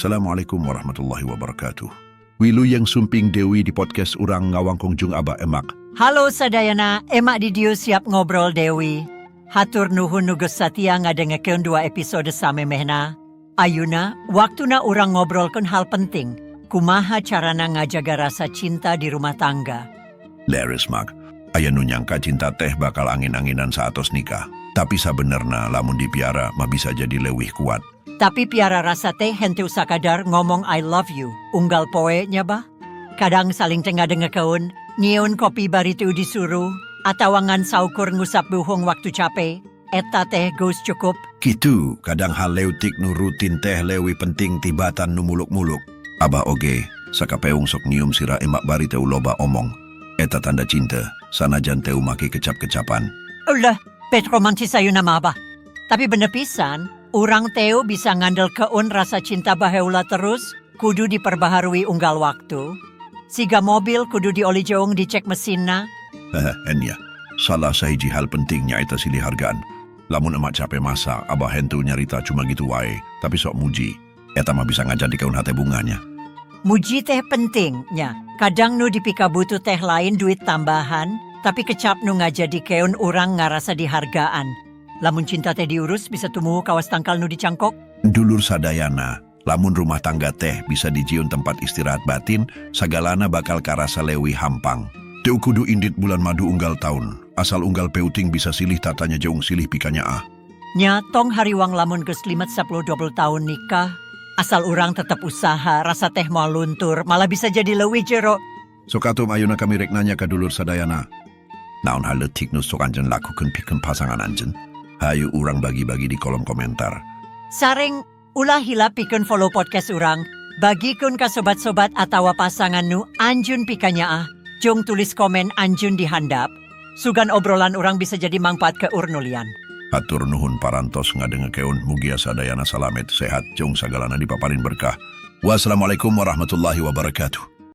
Assalamualaikum warahmatullahi wabarakatuh. Wilujeng sumping deui di podcast urang Ngawangkong jeung Abah Emak. Halo sadayana, Emak di dieu siap ngobrol deui. Hatur nuhun nu geus satia ngadengekeun dua episode samemehna. Ayeuna, waktuna urang ngobrolkeun hal penting. Kumaha carana ngajaga rasa cinta di rumah tangga? Leres, Mak. Aya nu nyangka cinta teh bakal angin-anginan saatos nikah. Tapi sabenerna lamun dipiara mah bisa jadi leuwih kuat. Tapi piara rasa teh henteu sakadar ngomong "I love you" unggal poe nya, Bah. Kadang saling teu ngadengekeun, nyieun kopi bari teu disuruh, atawa ngan saukur ngusap buhung waktu capek. Eta teh geus cukup. Kitu, kadang hal leutik nu rutin teh leuwih penting tibatan nu muluk-muluk. Abah oge, sakapeung sok nyium sirah Emak bari teu loba omong. Eta tanda cinta, sanajan teu make kecap-kecapan. Ulah, pet romantis ayeuna mah, Abah. Tapi bener pisan, urang teu bisa ngandelkeun rasa cinta baheula terus, kudu diperbaharui unggal waktu. Siga mobil kudu dioli jeung dicek mesinna. Enya, salah sahiji hal penting nyaeta silih hargaan. Lamun Emak capek masak, Abah henteu nyarita cuma gitu wae, tapi sok muji. Eta mah bisa ngajadikeun hate bungah nya. Muji teh penting, nya. Kadang nu dipikabutuh teh lain duit tambahan, tapi kecap nu ngajadikeun urang ngarasa dihargaan. Lamun cinta teh diurus, bisa tumuwuh kawas tangkal nu dicangkok. Dulur sadayana, lamun rumah tangga teh bisa dijieun tempat istirahat batin, sagalana bakal karasa leuwih hampang. Teu kudu indit bulan madu unggal tahun, asal unggal peuting bisa silih tatanya jeung silih pikanyaah. Nya, tong hariwang lamun geus 5 10 20 tahun nikah, asal urang tetap usaha, rasa teh moal luntur, malah bisa jadi leuwih jero. Sok atuh ayeuna kami rek nanya ka dulur sadayana. Naon hal leutik nu sok anjeun lakukeun pikeun pasangan anjeun? Hayu urang bagi-bagi di kolom komentar. Sareng ulah hilap pikeun follow podcast urang, bagikeun ka sobat-sobat atawa pasangan nu anjeun pikanyaah, jeung tulis komen anjeun di handap. Sugan obrolan urang bisa jadi mangpaat keur nu lian. Hatur nuhun parantos ngadengekeun, mugia sadayana salamet, sehat, jeung sagalana dipaparin berkah. Wassalamualaikum warahmatullahi wabarakatuh.